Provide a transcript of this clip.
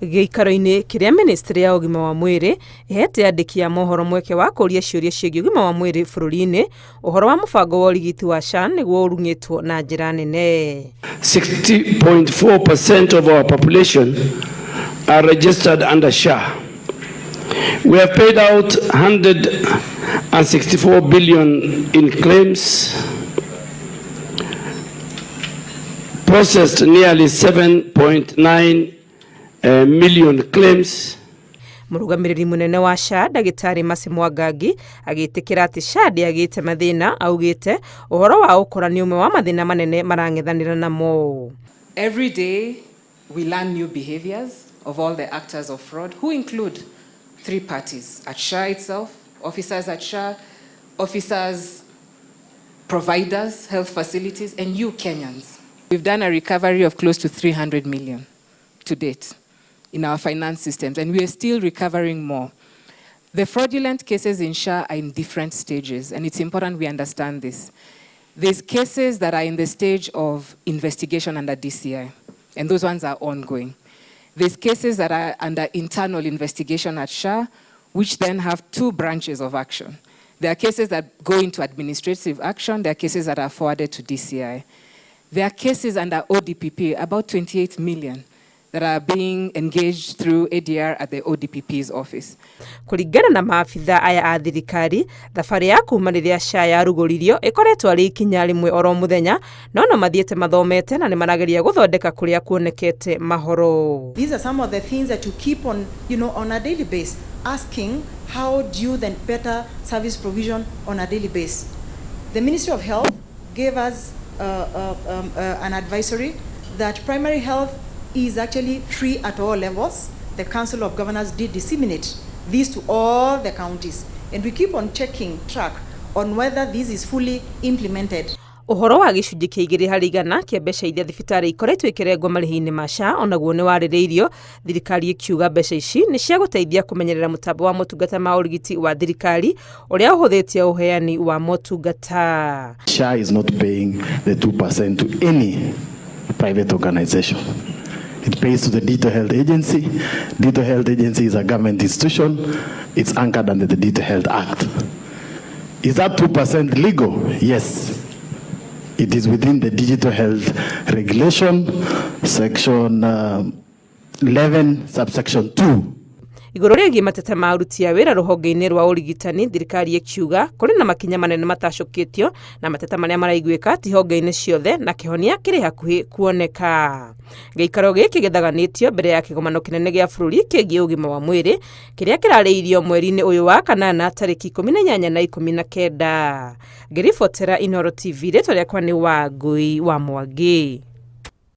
Gĩikaro-inĩ kĩrĩa ministry ya ũgima wa mwĩrĩ ĩhete andĩki a mohoro mweke wa kũria ciũria ciĩgiĩ ũgima wa mwĩrĩ bũrũri-inĩ, ũhoro wa mũbango wa ũrigiti wa SHA nĩguo ũrung'ĩtwo na njĩra nene. 60.4% of our population are registered under SHA. We have paid out 164 billion in claims, processed nearly 7.9 million claims. Mũrũgamĩrĩri mũnene wa SHA ndagĩtarĩ Mercy Mwangangi agĩtĩkĩra atĩ SHA ndĩagĩte mathĩna, augĩte ũhoro wa ũkora nĩ ũmwe wa mathĩna manene marang'ethanĩra namo. Every day we learn new behaviors of all the actors of fraud, who include three parties at SHA itself, officers at SHA, officers, providers, health facilities, and you Kenyans. We've done a recovery of close to 300 million to date in our finance systems, and we are still recovering more. The fraudulent cases in SHA are in different stages, and it's important we understand this. There's cases that are in the stage of investigation under DCI, and those ones are ongoing. There's cases that are under internal investigation at SHA, which then have two branches of action. There are cases that go into administrative action, there are cases that are forwarded to DCI. There are cases under ODPP, about 28 million, that are being engaged through ADR at the ODPP's office. Kũringana na maabitha aya a thirikari, thabarĩ ya kuma rĩrĩa SHA yarugũririo ĩkoretwo arĩ ikinya rĩmwe oro mũthenya, no no mathiĩte mathomete na nĩ marageria gũthondeka kũrĩa kuonekete mahoro. These are some of the things that you keep on a daily basis, asking how do you then better service provision on a daily basis. The Ministry of Health gave us an advisory that primary health is actually free at all levels. The Council of Governors did disseminate this to all the counties, and we keep on checking track on whether this is fully implemented. Ũhoro wa gĩcunjĩ kĩa 2% kĩa mbeca iria thibitarĩ ikoretwo ikĩrengwo marĩhi-inĩ ma SHA onaguo nĩ warĩrĩirio, thirikari ĩkiuga mbeca ici nĩ cia gũteithia kũmenyerera mũtambo wa motungata ma ũrigiti wa thirikari ũrĩa ũhũthĩtie ũheani wa motungata. SHA is not paying the 2% to any private organization. It pays to the Digital Health Agency. Digital Health Agency is a government institution. It's anchored under the Digital Health Act. Is that 2% legal? Yes. It is within the Digital Health Regulation, section 11, subsection 2. Igũrũ rĩgiĩ mateta ma aruti a wĩra rũhonge-inĩ rwa ũrigitani, thirikari ĩkiuga kũrĩ na makinya manene matacũkĩtio na mateta marĩa maraiguĩka ti honge-inĩ ciothe na kĩhonia kĩrĩ hakuhĩ kuoneka. Gĩikaro gĩkĩ gĩthaganĩtio mbere ya kĩgomano kĩnene gĩa bũrũri kĩgiĩ ũgima wa mwĩrĩ kĩrĩa kĩrarĩirio mweri-inĩ ũyũ wa kanana tarĩki 18 na 19. Ngĩribotera Inooro TV, rĩtwa rĩakwa nĩ Wangũi wa Mwangi.